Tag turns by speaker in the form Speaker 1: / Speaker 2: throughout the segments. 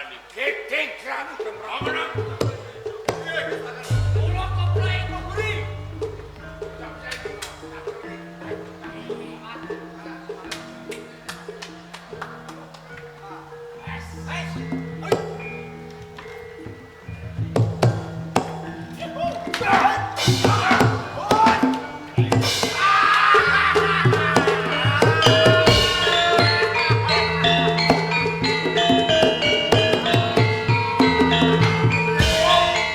Speaker 1: Arani.
Speaker 2: Gedeng gramu
Speaker 1: Amenang.
Speaker 2: Kula koplake kuburi.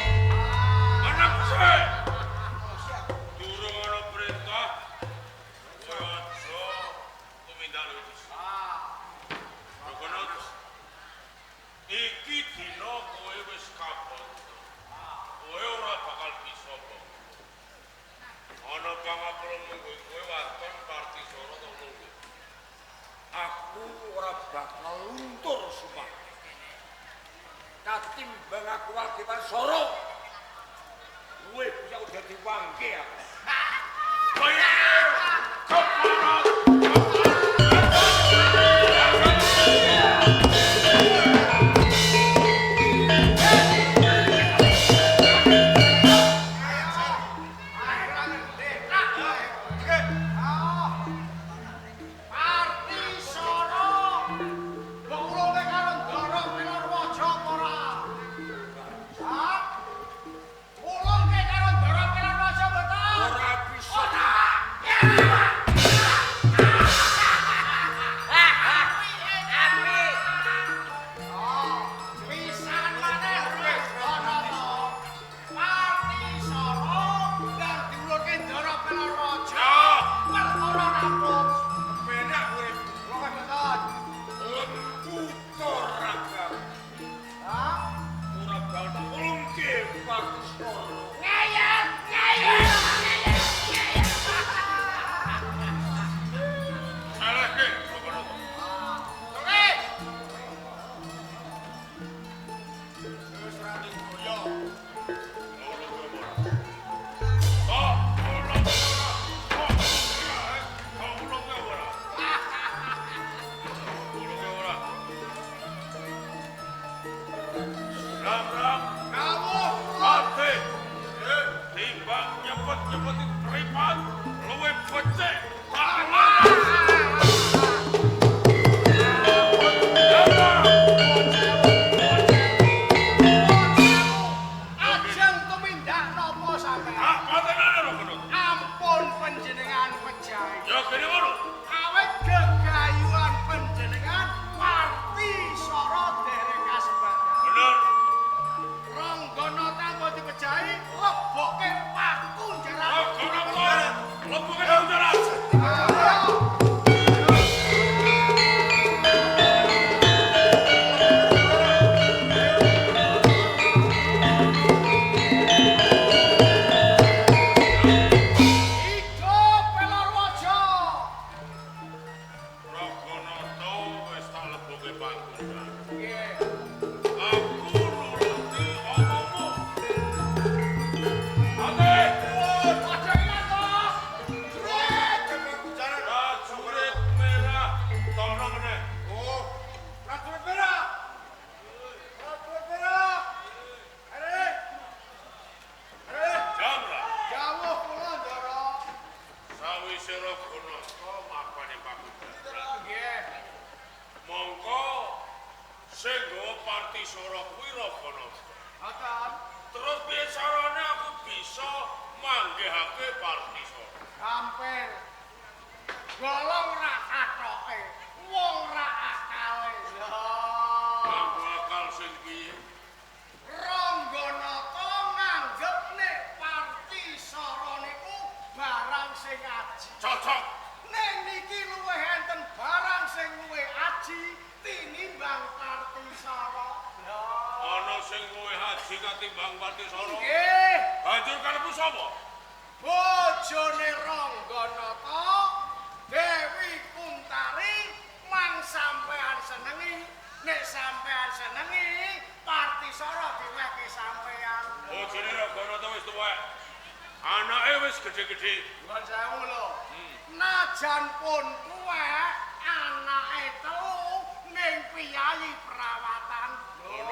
Speaker 1: Anak sik. Durung ana perintah. Kowe aja tumindak luwih dhisik. Rogono. Iki dina kowe wis kapok. Kowe ora bakal bisa apa. Ana pangapura munggo kowe waton Partisara to lungguh.
Speaker 2: Aku ora bakal luntur sumpah. Katimbang aku wage Soro. Luwih bisa dadi wangke aku.
Speaker 1: Kowe kepara.
Speaker 3: Partisara. Mbok ulunge karo Ndara Pelarwaja apa ora? Hah? Ulungke karo Ndara Pelarwaja mboten?
Speaker 2: Ora bisa.
Speaker 3: Pisan maneh wis ana to. Partisara ndang diulurke Ndara Pelarwaja.
Speaker 1: Ya,
Speaker 3: Perkara rampung. Penak urip. Kula mboten.
Speaker 2: Lembuta raga.
Speaker 3: Hah?
Speaker 2: Ora bakal tak ulungke Partisara.
Speaker 3: Ngeyel, ngeyel, ngeyel, ngeyel.
Speaker 1: salahke Rogono.
Speaker 3: Oke. Wis ra digoyo. Rawuh. Ajeng tumindak napa sampeyan? Ampun panjenengan pejahi. Awit gegayuhan panjenengan Partisara dereng kasebadan. Ranggana tanpa dipejahi leboke paku jaran. Hidup Pelarwaja. Nggih.
Speaker 1: Aku nuruti omongmu. Ate,
Speaker 3: Aja ilang to.
Speaker 1: prajurit merah tono meneh.
Speaker 2: Oh, prajurit merah. Prajurit merah. Are. Are.
Speaker 1: Jamra.
Speaker 3: Jawuh kula Ndara.
Speaker 1: Sawise Raghunatha mapane Pakujaran.
Speaker 3: Nggih.
Speaker 1: Mongko sing nggawa Partisara kuwi Raghunatha.
Speaker 3: Ngoten.
Speaker 1: Terus piye carane aku bisa manggihake Partisara?
Speaker 3: Gampil. Golong ra katoke, wong ra akale. Lho.
Speaker 1: Nganggo akal sing piye?
Speaker 3: Rangganata nganggep nek Partisara niku barang sing aji.
Speaker 1: Cocok.
Speaker 3: Ning niki luwih enten barang sing luwih aji tinimbang Partisara. Lho.
Speaker 1: Ana sing luwih aji katimbang Partisara.
Speaker 3: Nggih.
Speaker 1: Banjur karepmu sapa?
Speaker 3: Bojone Rangganata Dewi Kuntari mang sampean senengi, nek sampean senengi Partisara diwehke sampean.
Speaker 1: Bojone Raghunatha wis tuwek. Anake wis gedhe-gedhe.
Speaker 3: Nuwun sewu lho. Najan pun tuwek, anake telu ning piyayi perawatan.
Speaker 1: Ngono.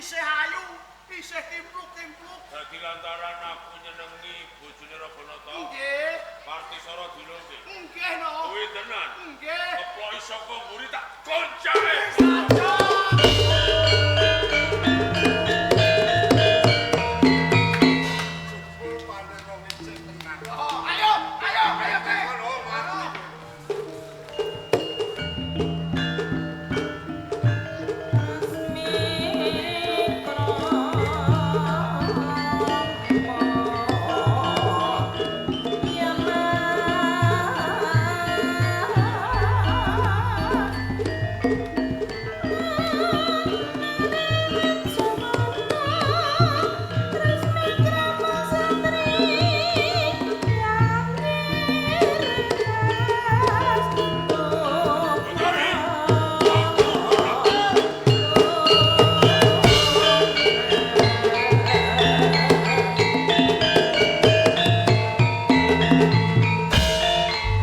Speaker 3: Isih ayu, isih kimpluk-kimpluk.
Speaker 1: Dadi lantaran aku nyenengi bojone Raganata.
Speaker 3: Nggih.
Speaker 1: Partisara dilungke.
Speaker 3: Nggih no.
Speaker 1: Kuwi tenan.
Speaker 3: Nggih.
Speaker 1: Keploki saka mburi tak goncake.
Speaker 2: Jebul panen wong icik tenan.
Speaker 3: Oh, ayo, ayo, ayo, Ki.
Speaker 2: Ngono, mati.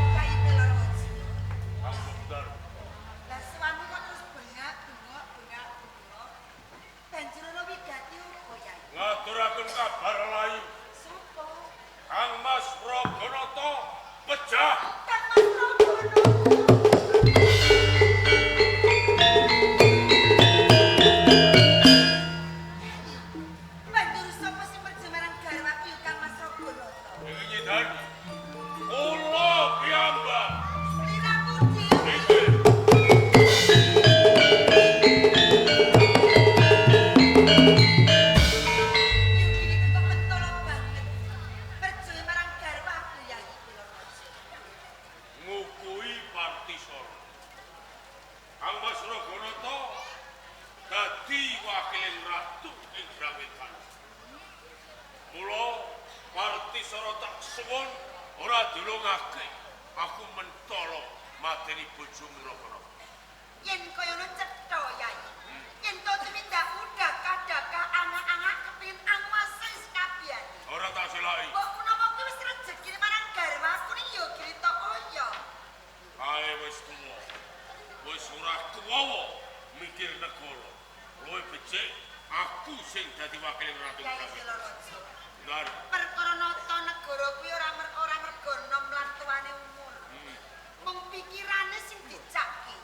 Speaker 4: Kyai Pelorwojo.
Speaker 1: Kang Bentar.
Speaker 4: Lah suwanmu kok terus bengak bengok bengak bengok. Banjur ana wigati apa Yai?
Speaker 1: Ngaturaken kabar layu.
Speaker 4: Sopo?
Speaker 1: Kang Mas Raganata pejah.
Speaker 4: Kang Mas Raganata. Banjur sapa sing merjo marang garwaku ya Kang Mas Raganata?
Speaker 1: Iki nyidani. Kula piyambak.
Speaker 4: Sliramu dhewe.
Speaker 1: Inggih.
Speaker 4: Yugine kok mentolo banget. Merjo marang garwaku Yai Pelorwojo.
Speaker 1: Ngukui Partisara. Kang Mas Raganata dadi wakiling ratu ing Brawetan. Mula Partisara tak suwun ora dilungake. Aku mentolo mateni bojomu Raganata.
Speaker 4: Yen kaya ngono cetha Yai. Yen to tumindakmu dakah-dakah angak-angak kepengin anguwasa sekabehane.
Speaker 1: Ora tak selaki.
Speaker 4: Mbok menawa kuwi wis rejekine marang garwaku ning ya grita kaya.
Speaker 1: Kae wis tuwa. Wis ora kuwawa mikir negara. Luwih becik aku sing dadi wakiling ratu
Speaker 4: Yai
Speaker 1: Brawetan.
Speaker 4: Selorojo.
Speaker 1: Benar.
Speaker 4: Perkara nata negara kuwi ora mergo nom lan tuane umur. Mung pikirane sing dicaki.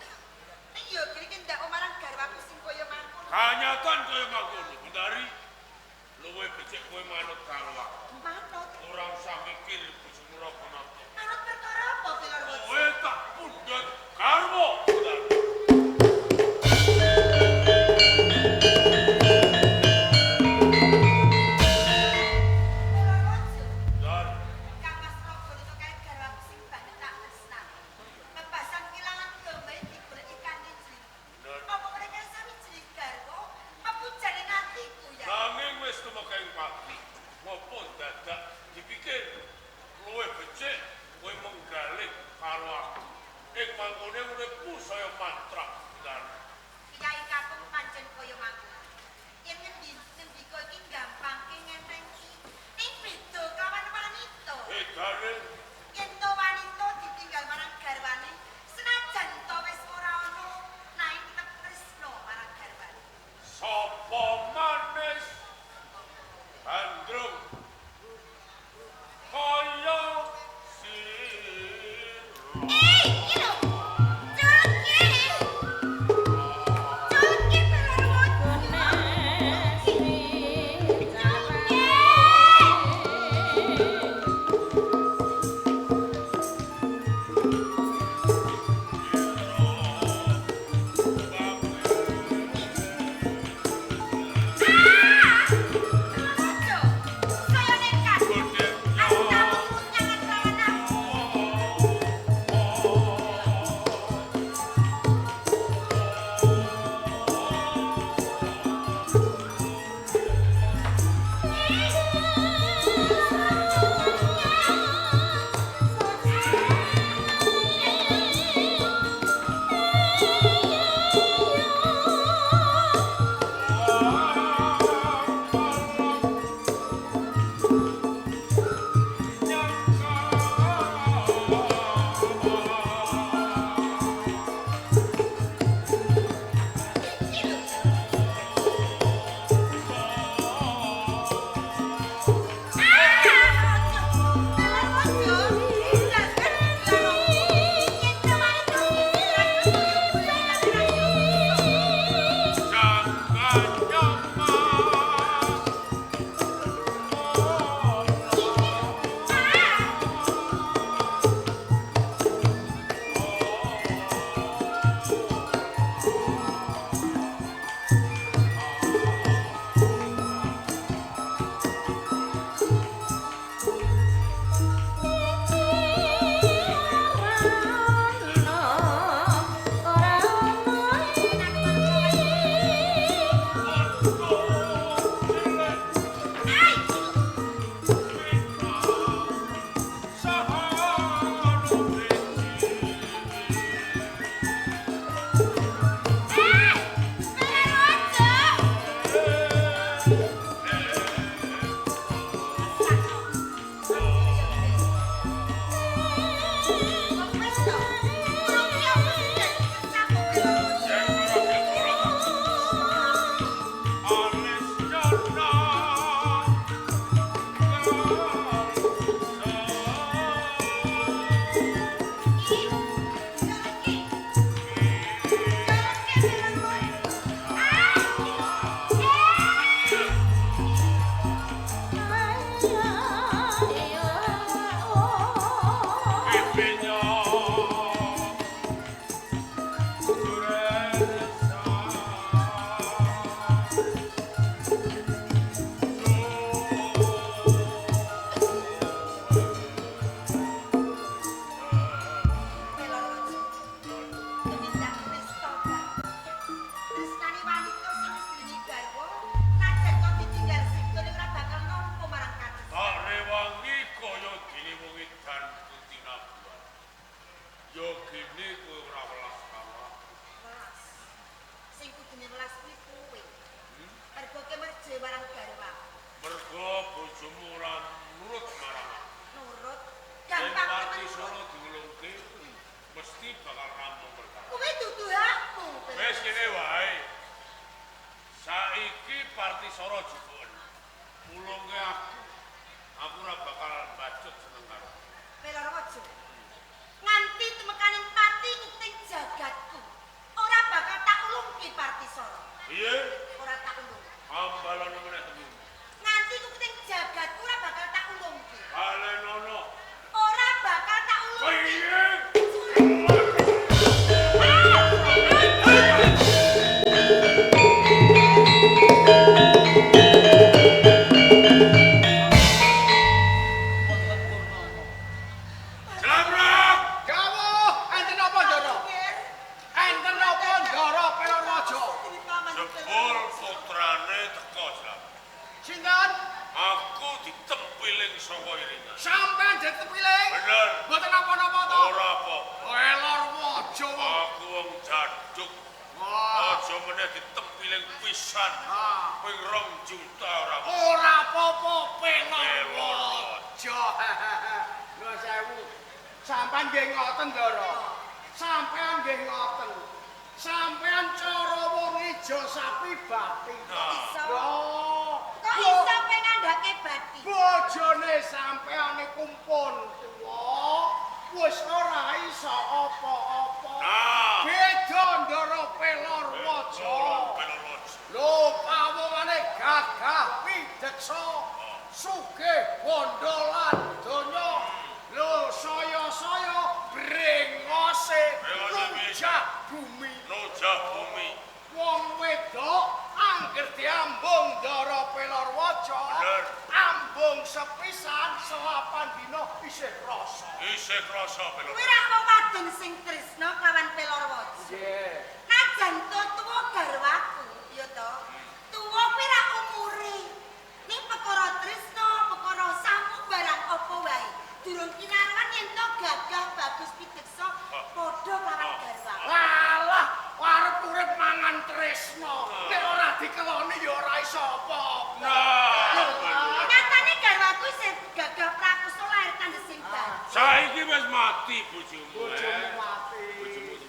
Speaker 4: Ning ya kene iki ndak marang garwaku sing kaya mangkono.
Speaker 1: Kanyatan kaya mangkono, Bundari. Luwih becik kowe manut karo aku.
Speaker 4: Manut.
Speaker 1: Ora usah mikir bojomu Raganata.
Speaker 4: Manut perkara apa Pelorwojo?
Speaker 1: Kowe tak pundhut garwa, Bundari.
Speaker 4: Pelorwojo.
Speaker 1: Bundari.
Speaker 4: Kang Mas Raganata kae garwaku sing banget tak tresnani. Bebasan kelangan dombae digoleki kanthi jlintih.
Speaker 1: Bener.
Speaker 4: Apa mereka sami jling garwa pepujane atiku ya.
Speaker 1: Nanging wis tumeka ing pati. Ngopo dadak dipikir luwih becik kowe menggalih karo aku. Ing mangkone uripmu saya mantrah, Bundari.
Speaker 4: Kyai kakung pancen kaya mangkono. Yen ngendika iki gampangke ngentengki. Ning beda kawan wanita.
Speaker 1: Bedane
Speaker 4: Yen to wanita ditinggal marang garwane, senajan to wis ora ana, nanging tetep tresna marang garwane.
Speaker 1: sapa manis gandrung kaya sira.
Speaker 4: Eh, iki lho. Culki. Culki Pelorwojo. Culki. Pelorwojo. Saya nekat. Aku tahu nyangan lawan aku.
Speaker 1: Bojomu ora nurut marang aku.
Speaker 4: Nurut.
Speaker 1: Yen
Speaker 4: Gampang
Speaker 1: Parti
Speaker 4: temen.
Speaker 1: Soro diulungke, mesti bakal rampung perkara.
Speaker 4: Kuwi dudu hakmu.
Speaker 1: Wis ngene wae. Saiki Parti Soro jupuken. Ulungke aku. Aku ora bakal bacut seneng karo.
Speaker 4: Pelor Waja. Nganti tumekaning pati kuting jagatku. Ora bakal tak ulungke Parti Soro.
Speaker 1: Piye?
Speaker 4: Ora tak ulung.
Speaker 1: Ambalono meneh temu.
Speaker 4: Nganti kuting jagatku ora bakal tak ulungke.
Speaker 1: Balenono.
Speaker 4: Ora bakal tak ulungke.
Speaker 1: Piye?
Speaker 5: Wonten Purnomo.
Speaker 1: Jlambrang!
Speaker 3: Dawuh, enten apa, Ndara? Enten apa, Ndara Pelorwaja?
Speaker 1: Jebul putrane teko, Jlambrang.
Speaker 3: Sinten?
Speaker 1: Aku ditempiling saka iringan.
Speaker 3: Sampeyan ditepiling?
Speaker 1: Bener.
Speaker 3: Mboten napa-napa to?
Speaker 1: Ora apa.
Speaker 3: Pelorwaja.
Speaker 1: Aku wong jaduk.
Speaker 3: Wah.
Speaker 1: Aja meneh ditempiling pisan.
Speaker 3: Ah.
Speaker 1: Ping 2 juta ora.
Speaker 3: Ora apa-apa Pelorwaja. Nuwun sewu. Sampeyan nggih ngoten, Ndara. Sampeyan nggih ngoten. Sampeyan cara wong ijo sapi bathi.
Speaker 1: Nah.
Speaker 4: Iso.
Speaker 3: Lho.
Speaker 4: Kok iso kowe ngandhake bathi?
Speaker 3: Bojone sampeyan niku pun tuwa, wis ora iso apa-apa.
Speaker 1: Nah.
Speaker 3: Beda Ndara Pelorwaja.
Speaker 1: Pelorwaja.
Speaker 3: Lho, pawongane gagah pideksa, sugih bondo lan donya. Lho, saya-saya brengose
Speaker 1: Brengose piye?
Speaker 3: rujak bumi.
Speaker 1: Nojah bumi.
Speaker 3: Wong wedok angger diambung Ndara Pelorwaja,
Speaker 1: Bener.
Speaker 3: ambung sepisan selapan dina isih rasa.
Speaker 1: Isih krasa
Speaker 4: Kuwi
Speaker 1: Pelorwaja.
Speaker 4: ra wong wadon sing tresna kelawan Pelorwaja.
Speaker 3: Nggih.
Speaker 4: Najan to tuwa garwaku, ya to. Tuwa kuwi ra umure. Ning perkara tresna, perkara samu barang apa wae. Durung kinarwan yen to gagah bagus pideksa padha kelawan garwaku.
Speaker 3: Walah, arep urip mangan tresna. Nek ora dikeloni ya ora iso apa-apa.
Speaker 1: Nah.
Speaker 4: Nyatane garwaku isih gagah prakosa lahir tandhesing bagus.
Speaker 1: Saiki wis mati bojomu.
Speaker 3: Bojomu mati.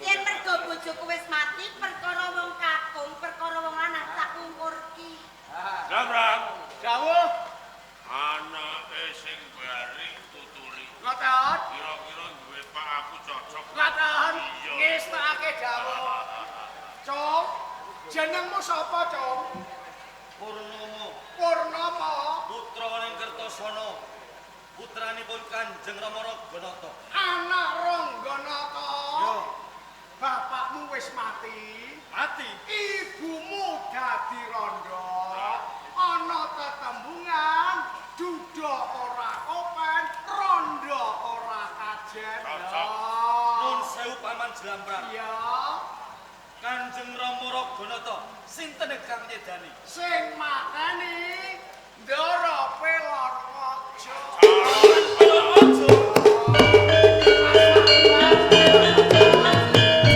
Speaker 4: Yen mergo bojoku wis mati, perkara wong kakung, perkara wong lanang tak ungkurki.
Speaker 1: Jlambrang.
Speaker 3: Dawuh,
Speaker 1: Anake sing bari tuturi.
Speaker 3: ngoten.
Speaker 1: Kira-kira duwe pak aku cocok.
Speaker 3: Ngoten.
Speaker 1: Iya.
Speaker 3: Ngestakake dawuh. Cung, jenengmu sapa, Cung?
Speaker 5: Purnomo
Speaker 3: Purnama,
Speaker 5: putra ning Kertosono. Putranipun Kanjeng Rama Raganata.
Speaker 3: anak Rangganata.
Speaker 5: Yo,
Speaker 3: Bapakmu wis mati.
Speaker 5: mati.
Speaker 3: Ibumu dadi rondo. Ana tetembungan, duda ora kopen, rondo ora kajen.
Speaker 1: Cocok.
Speaker 5: Nun sewu Paman Jlambrang.
Speaker 3: Iya,
Speaker 5: Kanjeng Rama Raganata sinten ingkang nyedani?
Speaker 3: sing mateni Ndara Pelorwaja.
Speaker 5: Pelorwaja.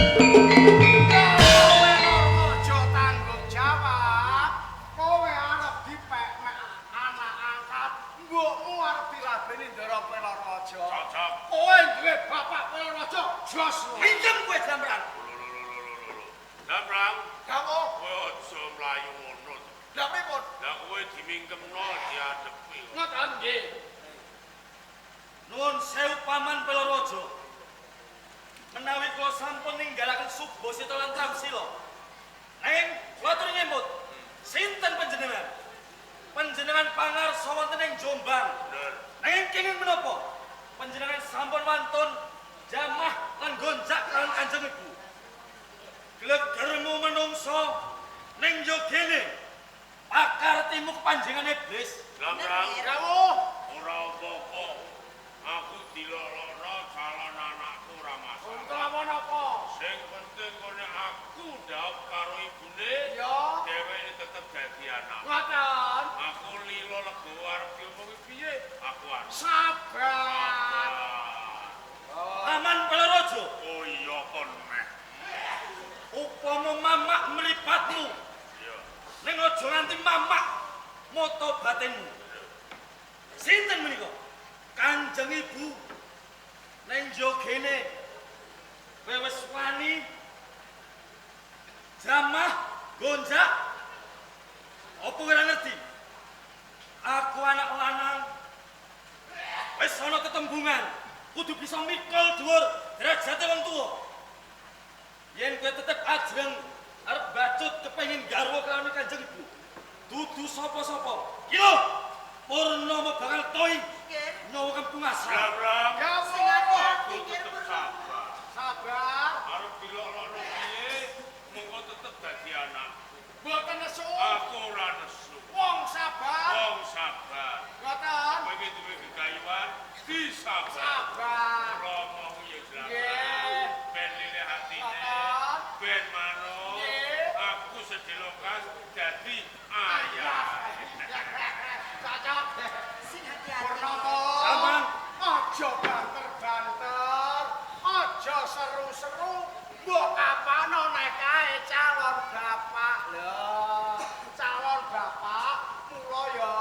Speaker 3: Ndara Pelorwaja tanggung jawab. Kowe arep dipek mek anak angkat, mbokmu arep dilabeni Ndara Pelorwaja.
Speaker 1: Cocok.
Speaker 3: Kowe duwe bapak Pelorwaja, jos.
Speaker 5: Pinjem kowe Jlambrang.
Speaker 1: Lho. Jlambrang,
Speaker 3: Dawuh,
Speaker 1: kowe aja mlayu ngono. to.
Speaker 3: lha pripun?
Speaker 1: Lah kowe dimingkemno diadepi.
Speaker 3: Ngoten nggih.
Speaker 5: Nuwun sewu Paman Pelorwaja. Menawi kula sampun ninggalaken Subasita lan Tramsila. Nanging kula aturi ngemut. Sinten panjenengan? Panjenengan pangarsa wonten ing Jombang.
Speaker 1: Bener.
Speaker 5: Nanging kenging menapa? Panjenengan sampun wantun jamah lan gonjak lan Kanjeng Ibu. Glegermu menungso ning yogene. Pakartimu kepanjenengan iblis.
Speaker 1: Jlambrang,
Speaker 3: Dawuh,
Speaker 1: ora apa-apa. Aku dilolokno calon anakku ora masalah.
Speaker 3: kelawan apa?
Speaker 1: Sing penting kone aku ndaup karo ibune,
Speaker 3: Ya.
Speaker 1: dheweke tetep dadi anak.
Speaker 3: Ngoten.
Speaker 1: Aku lilo legowo arep diomongi piye? Aku anak.
Speaker 3: Sabar.
Speaker 5: Paman Pelorwaja.
Speaker 1: Oh iya kon meh.
Speaker 5: Upama mamak mripatmu,
Speaker 1: Iya.
Speaker 5: ning aja nganti mamak mata batinmu. Sinten menika? Kanjeng Ibu. Neng jogene kowe wis wani jamah gonjak. Apa ora ngerti? Aku anak lanang. Wis ana tetembungan, kudu bisa mikul dhuwur derajate wong tuwa. Yen kowe tetep ajeng arep bacut kepengin garwa kelawan Kanjeng Ibu. Dudu sapa-sapa. Iki lho, Purnomo bakal toi nyawa kempungasan.
Speaker 1: Bram.
Speaker 4: Sing ati-ati nggih
Speaker 1: Sabar.
Speaker 3: Sabar.
Speaker 1: Arep dilokno piye, monggo tetep dadi anakku.
Speaker 3: Mboten nesu.
Speaker 1: Aku ora nesu.
Speaker 3: Wong sabar.
Speaker 1: Wong sabar.
Speaker 3: Mboten.
Speaker 1: Kowe iki duwe gegayuhan, disabar.
Speaker 3: Sabar.
Speaker 1: Romo ku ya jelas.
Speaker 3: Nggih.
Speaker 1: Ben lilih hatine.
Speaker 3: Mboten.
Speaker 1: Ben manut.
Speaker 3: Nggih.
Speaker 1: Aku sedelokas dadi ayah.
Speaker 3: Cocok.
Speaker 4: Sing hati-hati.
Speaker 3: Purnomo.
Speaker 5: Saman.
Speaker 3: Aja banter-banter, aja seru-seru, mbok kapano nek kae calon bapak lho. Calon bapak mula ya,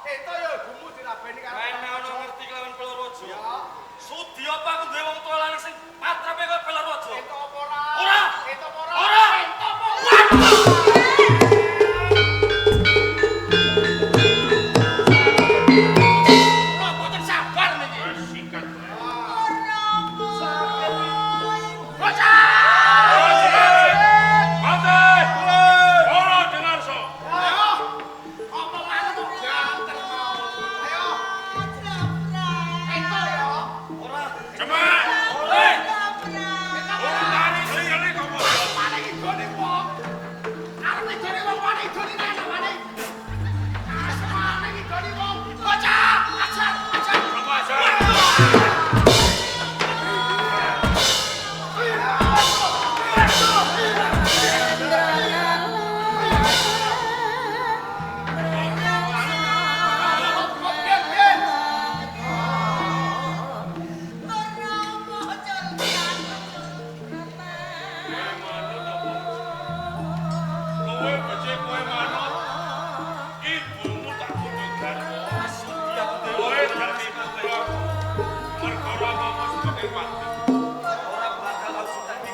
Speaker 3: ento ya ibumu dirabeni karo.
Speaker 5: Wene ana ngerti kelawan Pelorojo.
Speaker 3: Ya.
Speaker 5: Sudi apa aku duwe wong tuwa lanang sing patrape kaya Pelorojo?
Speaker 3: Ento apa ora?
Speaker 5: Ora.
Speaker 3: Ento apa ora?
Speaker 5: Ora.
Speaker 3: Ento apa ora? Kula boten sabar niki.
Speaker 1: Wes sikat.
Speaker 4: Purnomo.
Speaker 3: Bocah!
Speaker 1: Mate! Ora dengar so.
Speaker 3: Ayo. Apa manut kok banter mau. Ayo. Ento ya.
Speaker 5: Ora.
Speaker 1: Cemat.
Speaker 5: Ora.
Speaker 1: Urutane sekali kok.
Speaker 3: Paling idone wong. Arep idone wong paling idone nang paling. Paling idone wong. Bocah, ajar, ajar.
Speaker 1: Apa aja?
Speaker 3: Ben, ben.
Speaker 4: Purnomo
Speaker 1: Kowe manut apa? Kowe becik kowe manut. Ibumu tak kudu garwa.
Speaker 5: Sudi aku duwe
Speaker 1: Kowe
Speaker 5: wong tuwa
Speaker 1: dadi
Speaker 5: lanang sing
Speaker 1: putraku. Mergo ramamu sebagai wati.
Speaker 5: Ora bakal aku sudani.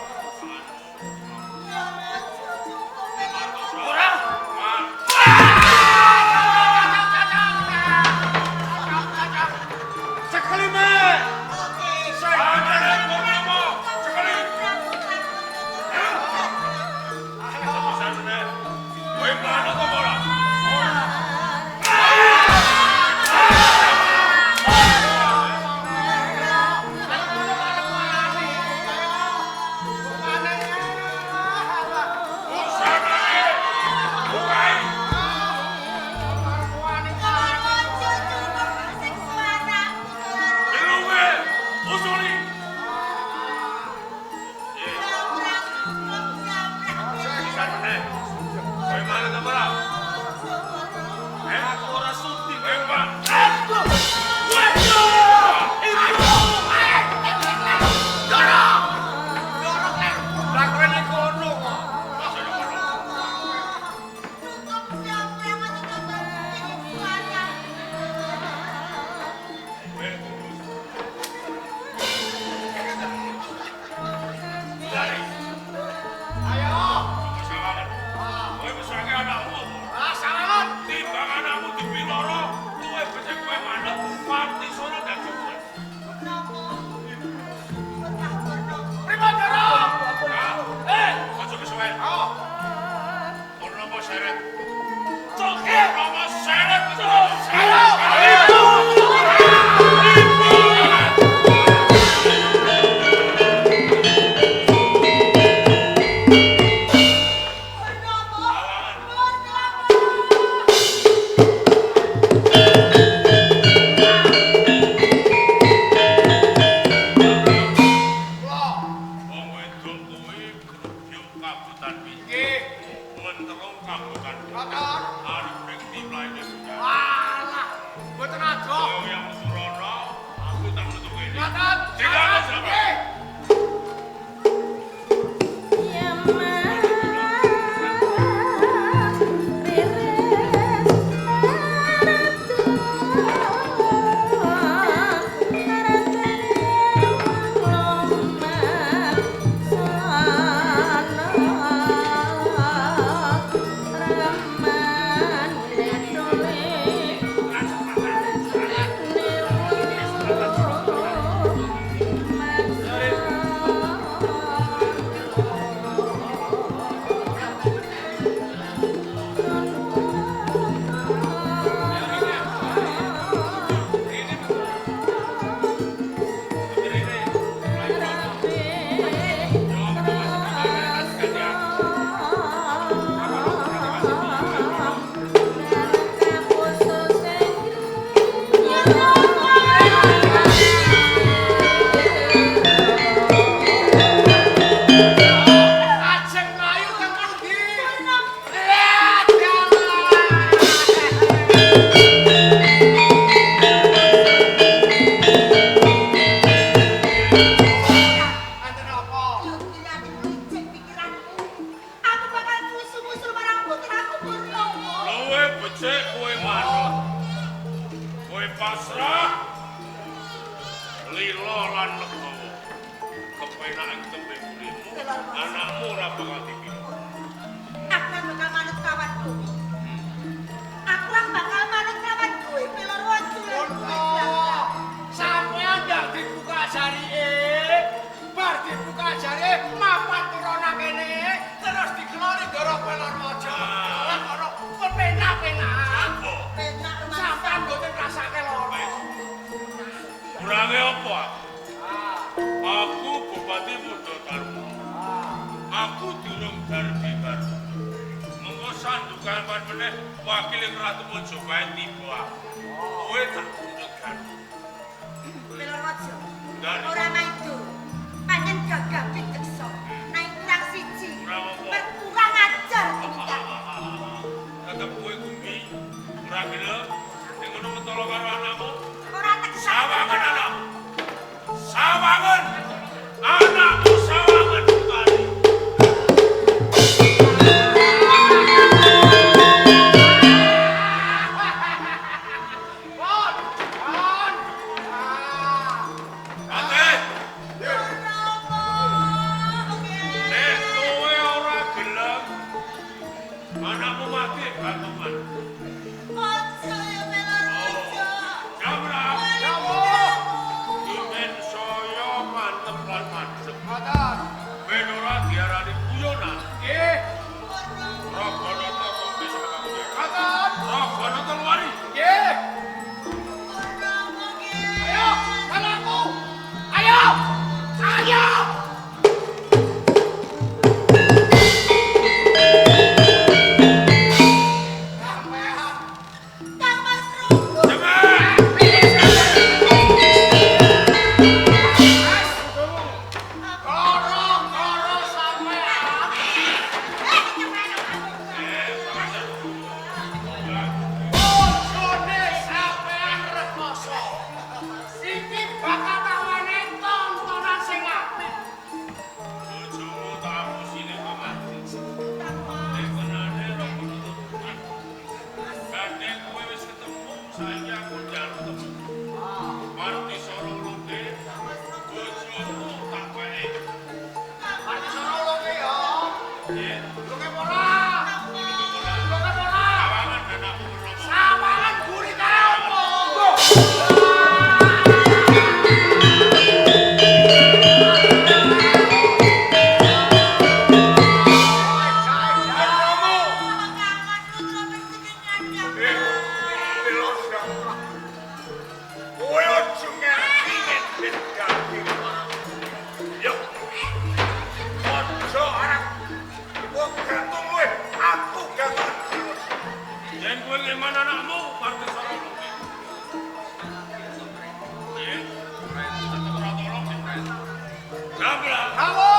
Speaker 5: Ora.
Speaker 1: Mak,
Speaker 2: Cekeli me.
Speaker 1: Ada Purnomo, cekeli. Bisa meneh. Kowe manut apa ora? Usanane. Bukai. Luwe, usuli. Bisa meneh. Kowe manut apa ora?
Speaker 5: Aku ora sudi.
Speaker 1: Kowe manut.
Speaker 2: Lah kowe ning kono kok.
Speaker 3: Ayo.
Speaker 1: Kowe mesake anakmu apa?
Speaker 3: Ah, sawangan.
Speaker 1: Timbang anakmu dipiloro, luwe becik kowe manut, mati sono dadi kowe.
Speaker 3: Pripun, Ndoro?
Speaker 1: Eh, aja kesuwen.
Speaker 3: Ayo.
Speaker 1: Purnomo seret.
Speaker 5: Coke.
Speaker 1: Purnomo seret.
Speaker 3: Ayo.
Speaker 1: Ibu.
Speaker 3: Kula.
Speaker 1: Wong wedok kuwi grubyuk kabutan piye?
Speaker 3: Nggih.
Speaker 1: Mentelung kabutan.
Speaker 3: Mboten.
Speaker 1: Arep ning timlaine bocah.
Speaker 3: Walah, mboten adoh.
Speaker 1: Kowe yang Surana, aku tak metu kene.
Speaker 3: Mboten.
Speaker 1: Tinggal siapa?
Speaker 3: Nggih.
Speaker 1: Kowe Pasrah lila lan legowo. Kepenak tembe burimu, anakmu ora bakal dipilih.
Speaker 4: Aku ora bakal manut kawan kowe. Aku ora bakal manut kawan kowe, Pelor Wajo.
Speaker 3: Sampeyan ndak dibuka jarike. Bar dibuka jarike, mapan turun kene, terus dikeloni Ndara Pelor Wajo. Lah kono penak-penak.
Speaker 4: Penak
Speaker 3: sampeyan mboten rasake loro.
Speaker 1: Kurange apa aku? Aku Bupati Muda Darmo. Aku durung darbi baru. Mengko sandukan pan meneh wakil Ratu Majapahit tiba aku. Kowe tak pundhut garpu.
Speaker 4: Pelor Wajo. Ora maido. Pancen gagah pideksa. Nek kurang siji. Kurang ajar tindak.
Speaker 1: Tetep kowe kumbi. Ora gelem ning ngono mentolo karo anakmu.
Speaker 4: Ora teksa.
Speaker 1: Sawangan anakmu. Sawangan. Anakmu sawangan putari.
Speaker 3: Pon. Pon.
Speaker 1: Ate. Nek kowe ora gelem anakmu mati gantungan.
Speaker 4: Ojo ya Pelor Wajo.
Speaker 1: Jabra. Ben saya mantep lan madhep.
Speaker 3: Ngoten.
Speaker 1: Ben ora diarani guyonan.
Speaker 3: Nggih.
Speaker 1: Raganata kok bisa kamu.
Speaker 3: Ngoten.
Speaker 1: Raganata luari.
Speaker 3: Nggih. Ayo, anakku. Ayo. Ayo. Sampeyan.
Speaker 4: Kang Mas Ronggo.
Speaker 1: Cepat.
Speaker 3: Koro-koro sampeyan. Bojone sampeyan rekoso. Iki bakal tawane tontonan sing apik.
Speaker 1: Bojomu tak apusi nek kok mati. Nek kenane Raganata mati. Gandeng kowe wis ketemu, saiki aku njaluk temu. Parti Soro ulungke, bojomu tak weke.
Speaker 3: Parti Soro ulungke ya.
Speaker 1: Nggih.
Speaker 3: Ulungke ora? Ulungke ora?
Speaker 1: Sawangan anakmu menawa.
Speaker 3: Sawangan buri kae opo?
Speaker 2: Pelor Jangkrak. Kowe aja ngerti nek ben dadi Yo. Aja arep wong gantung kowe, aku gantung.
Speaker 1: Yen kowe ngeman anakmu, Parti Soro ulungke. Nggih. Tetep ora tolong. Jabra.
Speaker 3: Halo.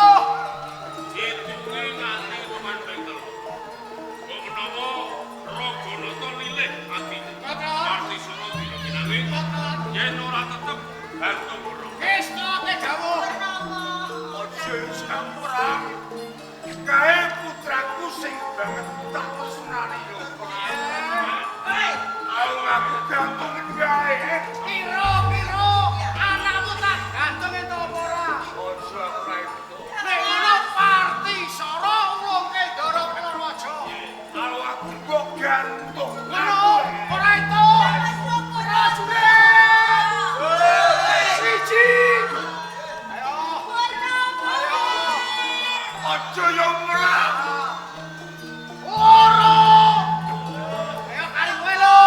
Speaker 1: Hitunge nganti tekan ping 3. Kok menawa Raganata lilih atine. Parti Soro dina kinange yen ora tetep gantung ora.
Speaker 3: Wis toke dawuh.
Speaker 2: Aja samprang. Kae putraku sing banget tak tresnani yo. Aku aku gantungan wae.
Speaker 3: Kira-kira anakmu tak gantung ento apa ora?
Speaker 2: Aja aku ra itu.
Speaker 3: Nek ngono Parti Soro ulungke Ndara Pelor Wajo.
Speaker 2: Kalau aku mbok gantung.
Speaker 3: Ngono, ora itu. Prajurit. Siji. Ayo. Ayo.
Speaker 2: Aja yo mrah.
Speaker 3: Loro. Ayo kali kowe lho.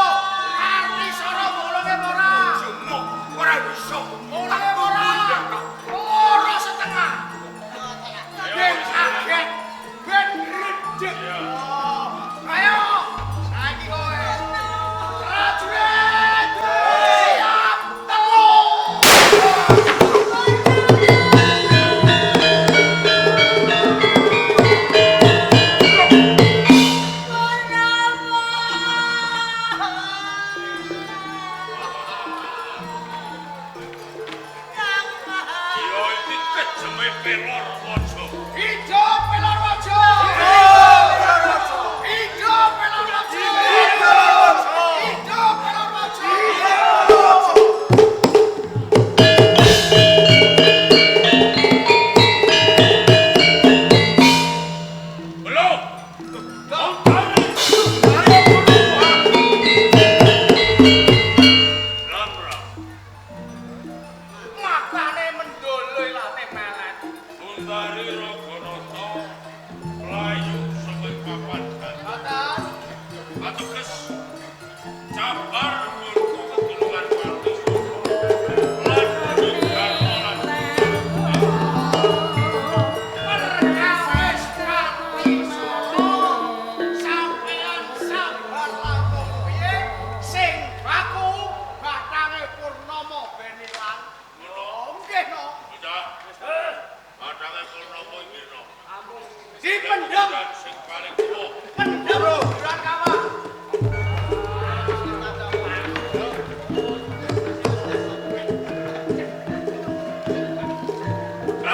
Speaker 3: Parti Soro ulungke apa ora?
Speaker 2: Jemuk ora bisa.
Speaker 3: Ulungke apa ora? Loro setengah. Ben kaget, ben rendhek. Ayo, saiki kowe. Prajurit, siap, telu.
Speaker 1: Ya iki kejeme Pelor Wajo.
Speaker 3: Hidup Pelor Wajo. Hidup Pelor Wajo. Hidup Pelor Wajo. Hidup Pelor Wajo.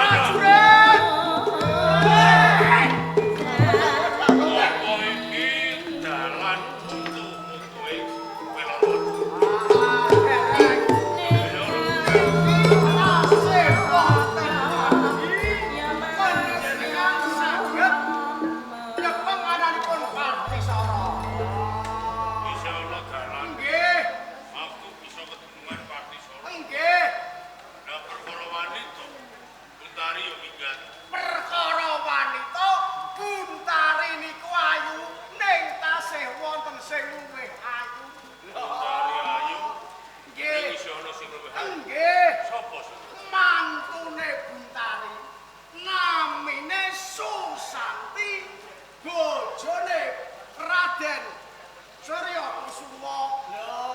Speaker 3: Prajurit!
Speaker 1: Apa iki dalan untu-untuhe Pelor.
Speaker 3: Tasih wonten panjenengan saged nyepeng ananipun Partisara.
Speaker 1: Bisa ana dalan,
Speaker 3: Nggih,
Speaker 1: aku bisa ketemuan Partisara.
Speaker 3: nggih.
Speaker 1: Lah perkara wanita, Buntari yo minggat.
Speaker 3: Perkara wanita Buntari niku ayu ning tasih wonten sing luwih ayu.
Speaker 1: Buntari ayu, ning
Speaker 3: Nggih.
Speaker 1: isih ana sing luwih ayu.
Speaker 3: Nggih.
Speaker 1: Sapa sing?
Speaker 3: Mantune Buntari namine Susanti, bojone Raden Surya Kusuma. Lho.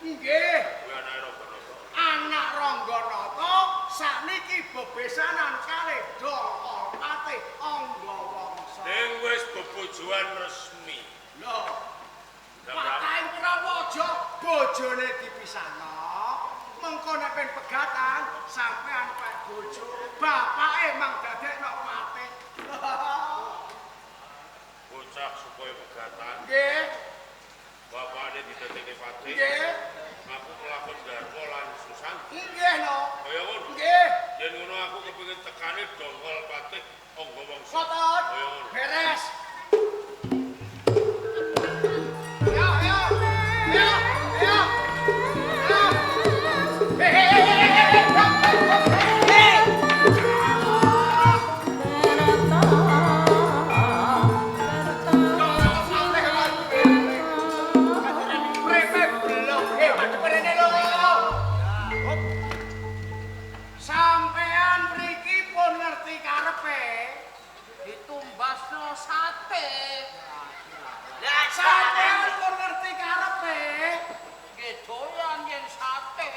Speaker 3: Nggih,
Speaker 1: Kuwi anake Rangganata.
Speaker 3: anak Rangganata sakniki bebesanan kalih Dongkol Patih Anggawangsa.
Speaker 1: Ning wis bebojoan resmi.
Speaker 3: Lho,
Speaker 1: Lah, Bram,
Speaker 3: Patahe Prawaja bojone dipisahno. Mengko nek ben pegatan sampean pek bojo, bapake mang dadekno patih.
Speaker 1: Bocah supaya pegatan,
Speaker 3: Nggih,
Speaker 1: bapakne didadekke patih.
Speaker 3: nggih,
Speaker 1: Aku kelakon garwa lan Susanti.
Speaker 3: nggih no.
Speaker 1: Kaya ngono.
Speaker 3: Nggih,
Speaker 1: Yen ngono aku kepengin tekane Dongkol Patih Anggawangsa.
Speaker 3: ngoten.
Speaker 1: Kaya ngono.
Speaker 3: Beres. Yo, yo. Yo, yo. Yo. Hei, hei, hei, hei, hei, hei. Sampean mriki pun ngerti karepe.
Speaker 6: Ditumbasno sate.
Speaker 3: Sampean pun ngerti karepe.
Speaker 6: Nggih doyan yen sate.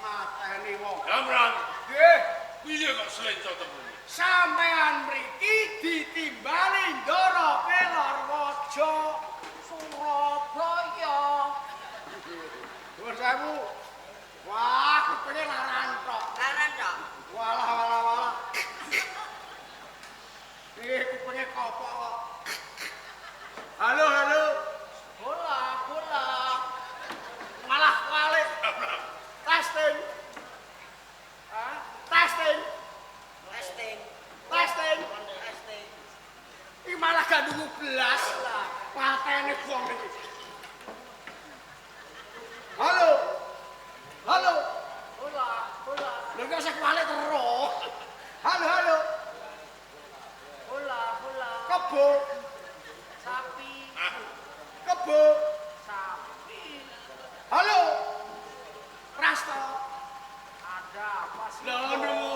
Speaker 3: Mateni wong.
Speaker 1: Gamrang,
Speaker 3: Nggih,
Speaker 1: piye kok slenco temune?
Speaker 3: sampean mriki ditimbali Ndara Pelor Waja.
Speaker 6: Surabaya.
Speaker 3: Nuwun sewu. Wah, kupinge laran tok.
Speaker 4: Laran tok.
Speaker 3: Walah walah walah. Iki kupinge kopok kok. Halo halo.
Speaker 6: Bola, bola.
Speaker 3: Malah kualik. Testing. Hah? Testing.
Speaker 4: Testing.
Speaker 3: Testing.
Speaker 4: Testing.
Speaker 3: Iki malah gak nunggu belas. Patene wong iki. Halo. Halo.
Speaker 6: Bola, bola.
Speaker 3: Lho kok sing kualik terus. Halo halo.
Speaker 6: Bola, bola.
Speaker 3: Kebo.
Speaker 6: Sapi,
Speaker 3: Kebo.
Speaker 6: sapi.
Speaker 3: Halo. Rasto.
Speaker 6: Ada apa sih?
Speaker 3: Lho nunggu.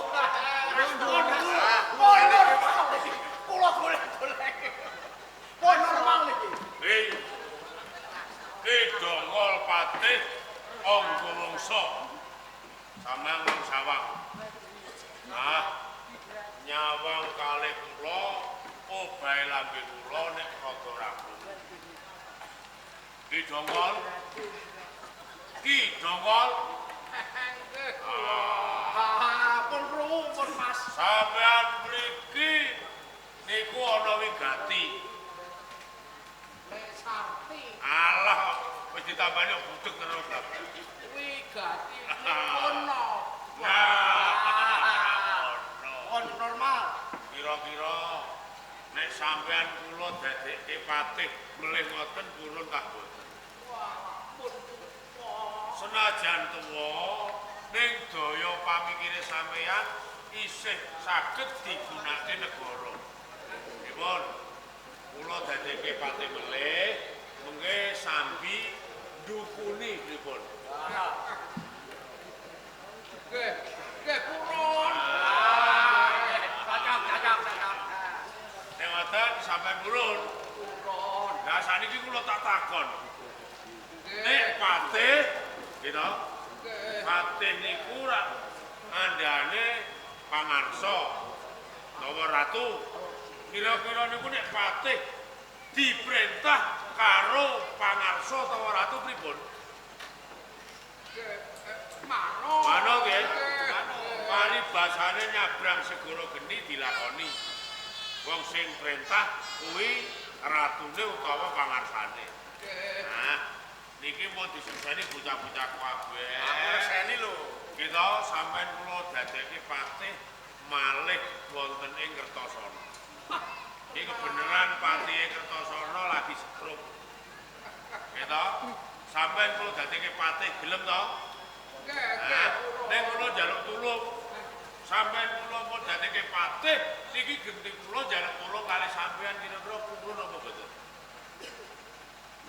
Speaker 3: Nunggu. Oh normal iki. Kula golek-golek. Oh normal iki.
Speaker 1: Hei. Ki Dongkol Patih Anggawangsa. Samang wong sawang. Nah, nyawang kalih kula obahe lambe kula nek rada rampung. Ki Dongkol. Ki Dongkol.
Speaker 3: Ah, pun krungu pun Mas.
Speaker 1: Sampean mriki niku ana wigati.
Speaker 6: Nek sarti
Speaker 1: Alah, wis ditambani budeg terus ta.
Speaker 6: wigati kono.
Speaker 1: Nah, ono.
Speaker 3: Pun normal.
Speaker 1: Kira-kira nek sampean kula dadekke patih melih ngoten purun ta boten.
Speaker 6: Wah, pun tuwa.
Speaker 1: Senajan tuwa ning daya pamikire sampean isih saged digunakake negara. Pripun? Kula dadekke patih melih mengke sambi ndukuni pripun?
Speaker 6: Nggih, nggih purun.
Speaker 3: Cocok cocok cocok.
Speaker 1: Nek ngoten sampean purun.
Speaker 6: Purun.
Speaker 1: Lah saniki kula tak takon.
Speaker 6: Nggih.
Speaker 1: Nek patih gitu.
Speaker 6: Nggih.
Speaker 1: Patih niku rak andane pangarsa utawa ratu. Kira-kira niku nek patih diperintah karo pangarsa utawa ratu pripun? Mulane nyabrang segara geni dilakoni. Wong sing perintah kuwi ratune utawa pangarsane. Nah, niki mau disukseni bocah-bocah kabeh.
Speaker 2: Aku reseni lho.
Speaker 1: Kita sampean kula dadekke patih malih wonten ing Kertasana. Iki kebeneran patihe Kertasana lagi stroke. Kita sampean kula dadekke patih gelem to?
Speaker 6: Nggih, nggih.
Speaker 1: Ning kula njaluk tulung. Sampean kula pun dadekke patih niki genti kula njaluk tulung kalih sampean kira-kira purun apa mboten?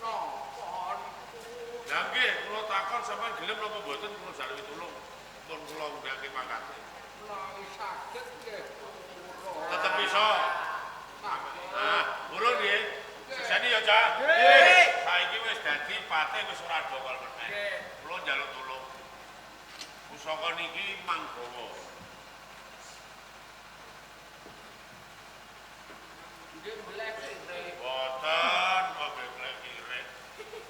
Speaker 6: Napa niku?
Speaker 1: Lah nggih, kula takon sampean gelem napa mboten kula njaluki tulung. Pun kula undhake pangkate.
Speaker 6: Menawi saged nggih purun.
Speaker 1: Tetep iso. Nah, purun nggih. Seseni ya, Cak.
Speaker 3: Nggih.
Speaker 1: Saiki wis dadi patih wis ora dokol meneh.
Speaker 3: Nggih.
Speaker 1: Kula njaluk tulung. Pusaka niki manggawa.
Speaker 6: Nggih mblek kire.
Speaker 1: Boten, kok mblek kire.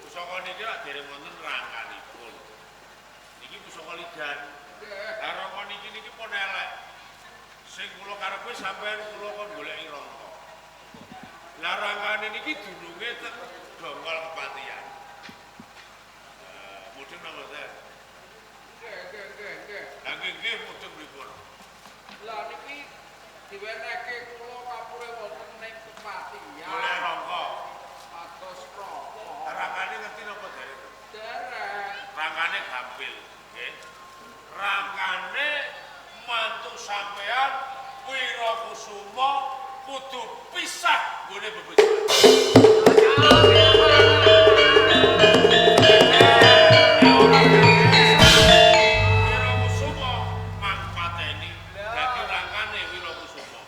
Speaker 1: Pusaka niki lak dereng wonten rangkanipun. Niki pusaka lidan.
Speaker 6: Nggih.
Speaker 1: Lah rangka niki niki pun elek. Sing kula karepe sampean kula kon goleki rangka. Lah rangkane niki dununge teng dongkol kepatihan. Mudhun napa mboten?
Speaker 6: Nggih, nggih, nggih, nggih.
Speaker 1: Lah nggih nggih mudhun pripun?
Speaker 6: Lah niki diwenehke kula kapure wonten ning kepatihan.
Speaker 1: Golek rangka.
Speaker 6: Pados rangka.
Speaker 1: Rangkane ngerti napa dereng?
Speaker 6: Dereng.
Speaker 1: Rangkane gampil, nggih. Rangkane mantu sampean Wirakusuma kudu pisah nggone bebojone. Wirakusuma mangpateni dadi rangkane Wirakusuma.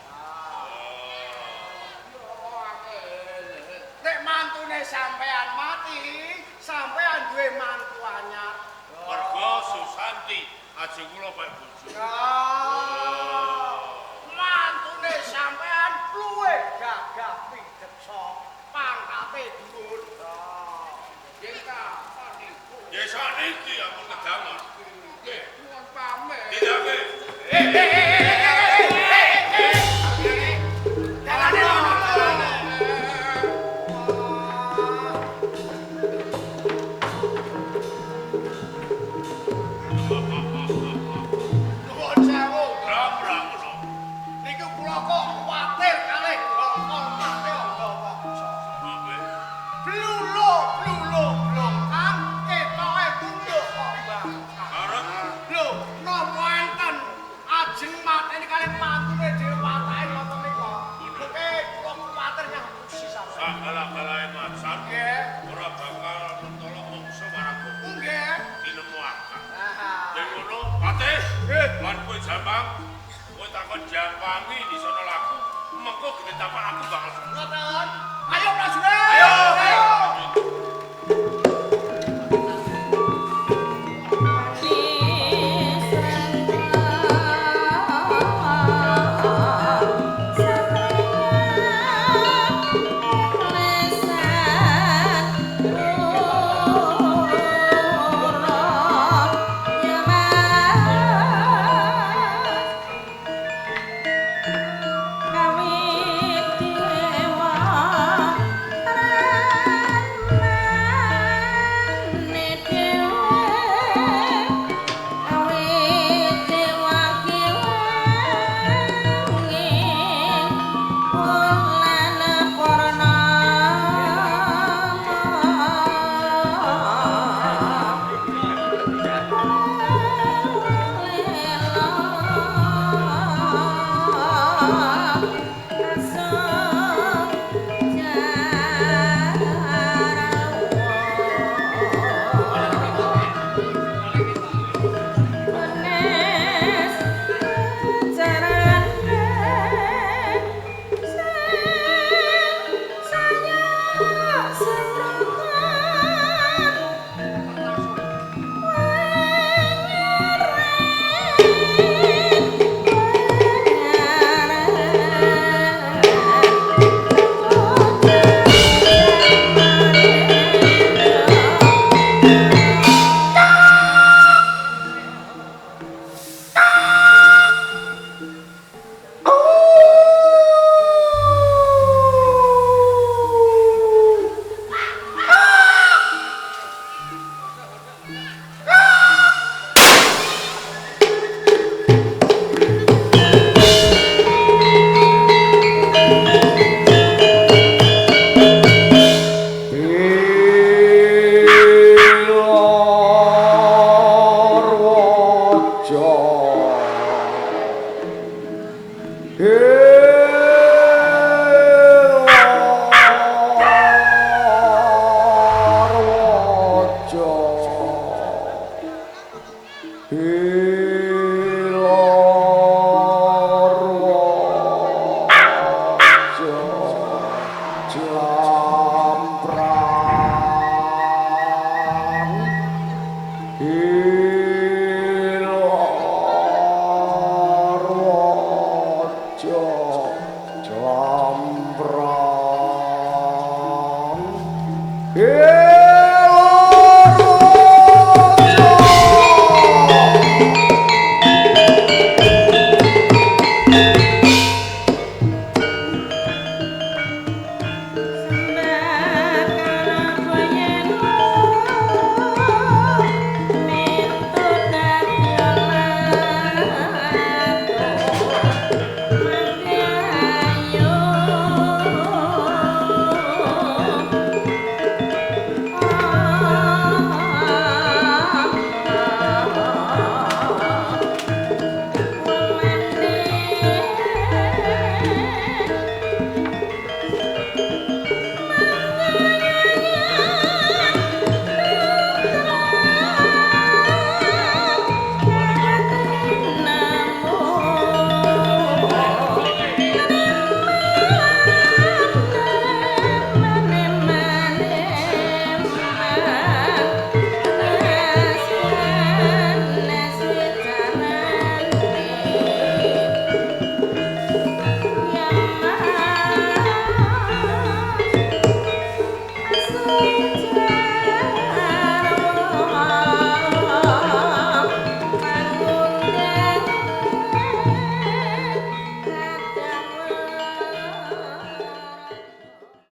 Speaker 1: Oh.
Speaker 6: Yo angel.
Speaker 3: Nek mantune sampean mati, sampean duwe mantu anyar.
Speaker 1: Mergo Susanti ajeng kula pek bojo.
Speaker 3: Mantune sampean luwih gagah pideksa, pangkate dhuwur.
Speaker 6: Nggih kapan niku?
Speaker 1: Ya saniki ampun kedangon.
Speaker 6: Nggih, nuwun pamit.
Speaker 1: Tindake.
Speaker 3: Dalane ono dalane. Nuwun sewu.
Speaker 1: Bram-bram ngono.
Speaker 3: Niku kula kok kuwatir kalih dongkol mate angga paksa.
Speaker 1: Apa?
Speaker 3: Blulo blulo blongkang ketoke tunduk kok bangsa.
Speaker 1: Arep
Speaker 3: Lho, napa enten ajeng mateni kalih mantune dhewe watake ngoten nika. Mungke kula kuwatir nyapusi sampeyan.
Speaker 1: sagala-galae macan
Speaker 3: Nggih.
Speaker 1: ora bakal mentolo mungsu marang bojo.
Speaker 3: Nggih.
Speaker 1: Tinemu akal.
Speaker 3: Ah.
Speaker 1: Yen ngono, Patih, lan kowe jambang, kowe takon jampangi di sono laku, mengko gede tapak aku bakal seneng.
Speaker 3: Ngoten. Ayo prajurit.
Speaker 1: Ayo.
Speaker 3: Ayo.